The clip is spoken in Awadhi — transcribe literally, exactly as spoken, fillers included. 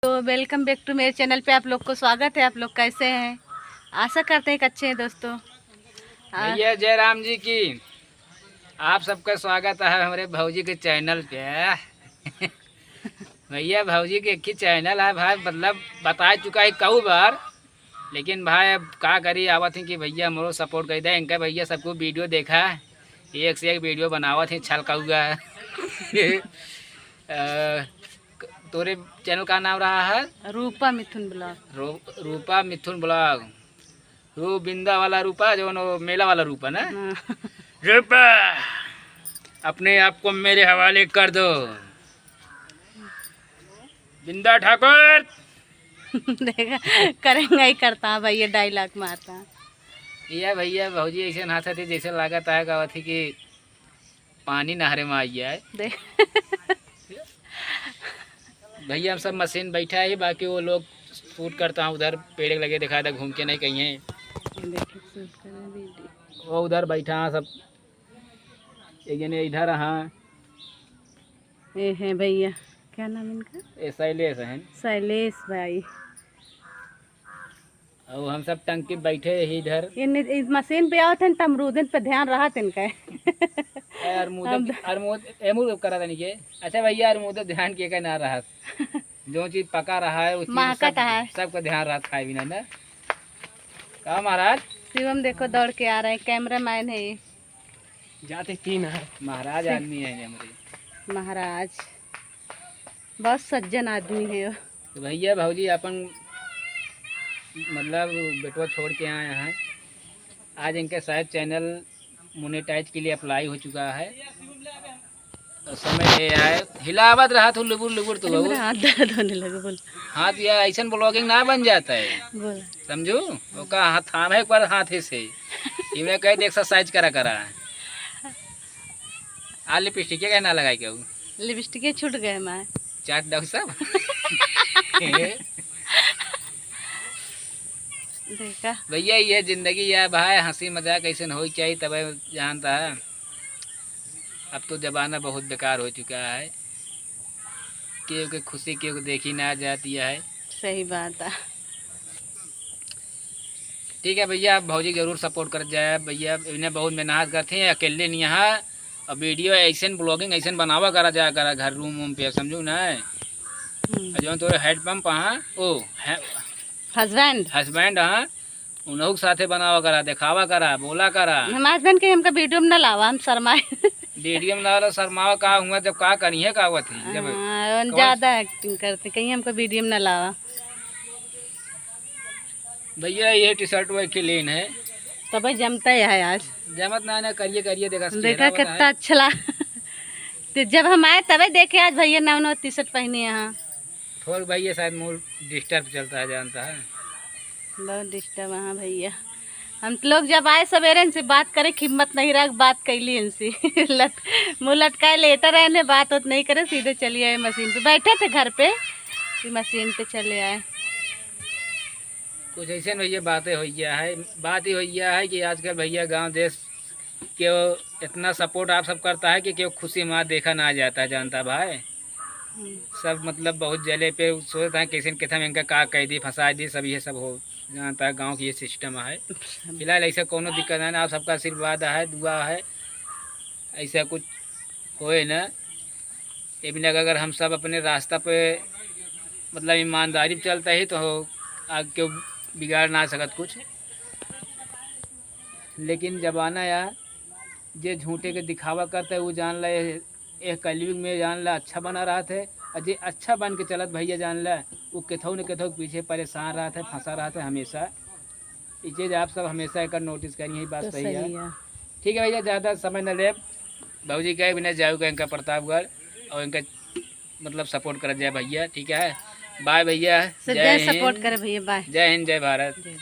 तो welcome back to मेरे चैनल पे आप लोग को स्वागत है। आप लोग कैसे हैं? आशा करते हैं कि अच्छे हैं दोस्तों। आ- भैया जय राम जी की, आप सबका स्वागत है हमारे भौजी के चैनल पे। भैया भौजी के एक ही चैनल है भाई, मतलब बता चुका है कई बार, लेकिन भाई अब का करी, आवत हैं कि भैया हमरो सपोर्ट कर दे। इनका भैया सबको वीडियो देखा, एक से एक वीडियो बनावत हैं, छलकौआ। अ, तोरे चैनल का नाम रहा है? रूपा मिथुन ब्लॉग। रू-, रूपा मिथुन ब्लॉग। वो बिंदा वाला रूपा, जो वो मेला वाला रूपा ना? हाँ। रूपा, अपने आप को मेरे हवाले कर दो। बिंदा ठाकुर। देखा, करेंगे ही करता है भैया, डायलॉग मारता है। ये भैया भौजी ऐसे नाचत है जैसे लागत है, कहत है कि पानी नहरे में आई है। देख। भैया हम सब मशीन बैठा है, बाकी वो लोग शूट करता है उधर पेड़ के लगे, देखा था घूम के नहीं कहीं है। ये देखिए, शूट कर रहे हैं वीडियो। वो उधर बैठा है सब, एक जने इधर रहा। ये है भैया, क्या नाम इनका? ये शैलेश है। शैलेश भाई। और हम सब टंकी बैठे ही इधर। इन्ने, इस मशीन पे आवत हैं, त अमरूदन पे ध्यान रहत इनका। ए, अरमूदन हम की, अरमूद, अमरूद करा था नीचे। अच्छा भैया, अरमूद ध्यान के का ना रहत। जो चीज पका रहा है, उस चीज महकत सब, है। सबका ध्यान रहत खाए बिना ना। का महाराज? शिवम देखो दौड़ के आ रहे हैं, कैमरा मैन है ये। जाते तीन है। महाराज आदमी है ये हमारे। महाराज। बहुत सज्जन आदमी है वो। तो भैया भौजी अपन मतलब बेटवा छोड़ के आए हैं, आज इनके शायद चैनल मोनेटाइज के लिए अप्लाई हो चुका है। तो समय ये आए, हिलावत रहा तू लुबुर लुबुर तो अरे, बहू। मेरा हाथ दर्द होने लगा, बोल। हाथ या ऐसन ब्लॉगिंग ना बन जाता है, बोला। समझू? ओका हाथ थाम है एक बार हाथ से, इन्हें कह दे एक्सरसाइज करा करा। आ लिपस्टिक के ना लगाई के ऊ? लिपस्टिक छूट गए माँ। चाट दो सब। देखा। भैया, ये जिंदगी या भाई, हंसी मजाक ऐसे न होई चाहिए, तबे जानता है। अब तो जमाना बहुत बेकार हो चुका है, केहू के खुशी केहू के देखी ना जाती है। सही बात है। ठीक है भैया, आप भौजी के जरूर सपोर्ट करत जाए भैया, इन्हें बहुत मेहनत करते हैं, अकेले नहीं यहाँ। और वीडियो ऐसे ब्लॉगिंग ऐसे बनावा करा जाए करा घर रूम वूम पे, समझू ना? हम्म। और जो तोरे हेडपम्प हाँ, ओ, है, हस्बैंड। हस्बैंड हाँ, उन्हों के साथे बनावा करा, देखावा करा, बोला करा। हम हस्बैंड के हमका वीडियो में ना लावा, हम शर्माए। वीडियो में ना लावा, शर्मावा का हुआ, जब का करी है, का हुआ थी, जब हाँ, कौन ज्यादा एक्टिंग करते, कहीं हमका वीडियो में ना लावा। भैया, ये टी शर्ट वही के लेन है। तबे जमता है आज। जमत ना, ना, करिए, करिए, देखा, देखा चेहरा कितना वाला है। अच्छा ला-, तो जब हम आए तबे देखे आज भैया नव नव टी शर्ट पहने हैं। थोड़ा भैया शायद मूड डिस्टर्ब चलता है, जानता है। बहुत डिस्टर्ब है भैया। हम लोग जब आए सवेरे इनसे बात करे, हिम्मत नहीं रहा, बात कैली इनसे। लट-, मुंह लटकाए लेटे रहे ने, बात होत नहीं करे, सीधे चली आए मशीन पे। बैठे थे घर पे, फिर मशीन पे चले आए। कुछ ऐसे न भैया बातें हो गया है, बात ही हो गया है कि आजकल भैया गांव देश के इतना सपोर्ट आप सब करता है कि केहू खुशी में देखा ना जाता है, जानता भाई। हम्म। सब मतलब बहुत जले पे सोचता है कैसे न कैसे हम इनका का कह दी, फंसा दी, सब ये सब हो जानता है। गांव की ये सिस्टम है। फिलहाल ऐसा कोनो दिक्कत है ना, आप सबका आशीर्वाद है, दुआ है, ऐसा कुछ होए ना। ये बिना अगर हम सब अपने रास्ता पे मतलब ईमानदारी पे चलता ही तो हो, आगे केहू बिगाड़ ना सकत कुछ। लेकिन जमाना या जे झूठे के दिखावा करता है, वो जान ला, ये, ये कलयुग में जान ला अच्छा बना रहत है, और जे अच्छा बन के चलत भैया जान ला, वो केथौ न केथौ के पीछे परेशान रहत है, फंसा रहत है हमेशा। ये चीज आप सब हमेशा एक नोटिस करिए, ये बात तो सही है। सही है। ठीक है भैया, ज्यादा समय न ले, भौजी कहे बिना जाऊ का इनका प्रतापगढ़ और इनका मतलब सपोर्ट करत जाए भैया, ठीक है। बाय भैया, सब जय जय हिंद। सपोर्ट करे भैया, बाय। जय हिंद, जय भारत। जय।